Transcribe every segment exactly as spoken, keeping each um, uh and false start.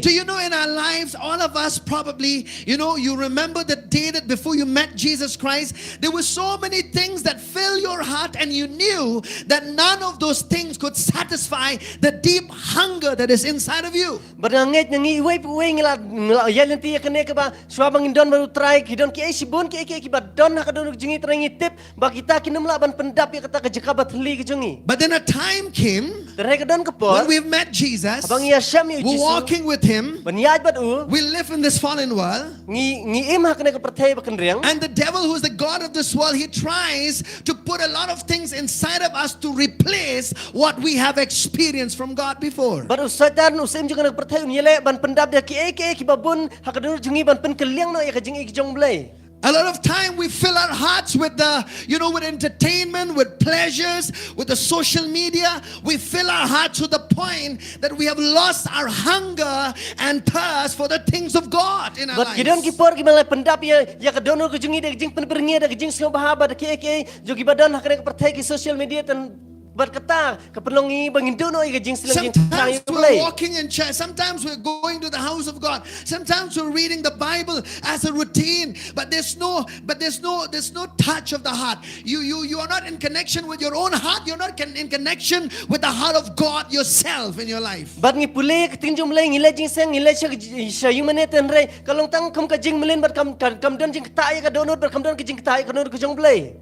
Do you know, in our lives, all of us probably, you know, you remember the day that before you met Jesus Christ, there were so many things that fill your heart, and you knew that none of those things could satisfy the deep hunger that is inside of you. Bad nga ngeit na ngi iwei pa iwei ngi la, ngi la ïaid lynti ïa kane kaba shuwa ba ngin don bad U Trai, ki don kiei shibun kiei kiei kiba don ha ka dohnud jong ngi, trai ngi tip ba kita kin ym lah ban pyndap ïa kata ka jaka ba thylli ka jong ngi. But then a time came Te hynrei ka don ka por, when we've met Jesus, haba ngi ïashem ïa U Jisu, walking with Him, ban ïaid bad U, we live in this fallen world. Ngi, ngi im ha kane ka pyrthei ba kynriang. And the devil, who's the god of this world, he tries to put a lot of things inside of us to replace what we have experienced from God before. Bad u Soitan, u syiem jong kane ka pyrthei, un ïaleh ban pyndap da kiei kiei kiba bun ha ka dohnud jong ngi ban pynkylliang noh ïa ka jingim ka jong U Blei. A lot of time we fill our hearts with the, you know, with entertainment, with pleasures, with the social media. We fill our hearts to the point that we have lost our hunger and thirst for the things of God in our lives. Bad ki don ki por kiba la pyndap ïa, ïa ka dohnud ka jong ngi da ka jingpynbyrngia, da ka jingsngewbha bad da kiei kiei jong kiba don ha kane ka pyrthei, ki social media, tan bad kata ka pynlong ngi ba ngin duh noh ïa ka jingslem jingthrang ïa U Blei. Sometimes we're walking in church. Sometimes we're going to the house of God. Sometimes we're reading the Bible as a routine. But there's no, but there's no, there's no touch of the heart. You, you, you are not in connection with your own heart. You're not con- in connection with the heart of God yourself in your life. Bad ngi pule ïa ka ktien jong U Blei, ngi leit jingïaseng, ngi leit sha, sha ïingmane, te hynrei ka long tang kum ka jingmlien bad kam, kam, kam don jingktah ïa ka dohnud bad kam don ka jingktah ïa ka dohnud ka jong U Blei.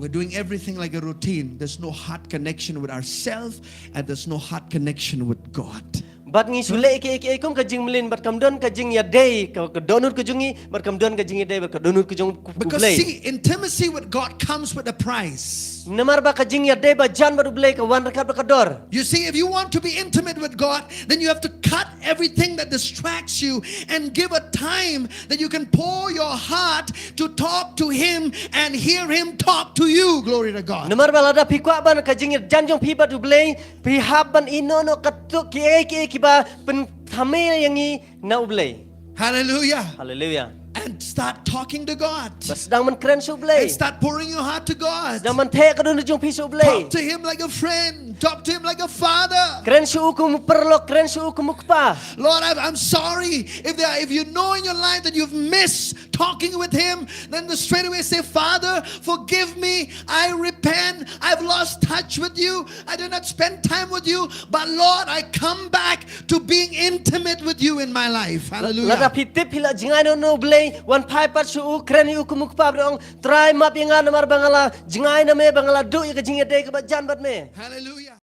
We're doing everything like a routine. There's no heart connection with ourselves, and there's no heart connection with God. Bad ngi shu leh kiei kiei kum ka jingmlien bad kam don ka jingïadei ka, ka dohnud ka jong ngi, bad kam don ka jingïadei bad ka dohnud ka jong U Blei. Because see, intimacy with God comes with a price. Namar ba ka jingïadei ba jan bad U Blei ka wan ryngkat bad ka dor. You see, if you want to be intimate with God, then you have to cut everything that distracts you and give a time that you can pour your heart to talk to Him and hear Him talk to you. Glory to God. Namar ba lada phi kwah ban ka jingïajan jong phi bad U Blei, phi hap ban ïehnoh noh katto kiei kiei kiba pynthame ïa ngi na U Blei. Hallelujah. Hallelujah. And start talking to God. Bad sdang ban kren sha U Blei. And start pouring your heart to God. Sdang ban theh ka dohnud jong phi sha U Blei. Talk to Him like a friend. Talk to Him like a father. Kren sha U kum u paralok, kren sha U kum u kpa. Lord, I, I'm sorry if there, if you know in your life that you've missed talking with Him, then the straight away say, "Father, forgive me. I repent. I've lost touch with you. I did not spend time with you. But Lord, I come back to being intimate with you in my life." Hallelujah. Lada phi tip phi la jngai noh na U Blei, wan phai pat sha U, kren ïa U kum u kpa bad ong, "Trai, map ïa nga namar ba nga la jngai na Me, ba nga la duh ïa ka jingïadei kaba jan bad Me." Hallelujah.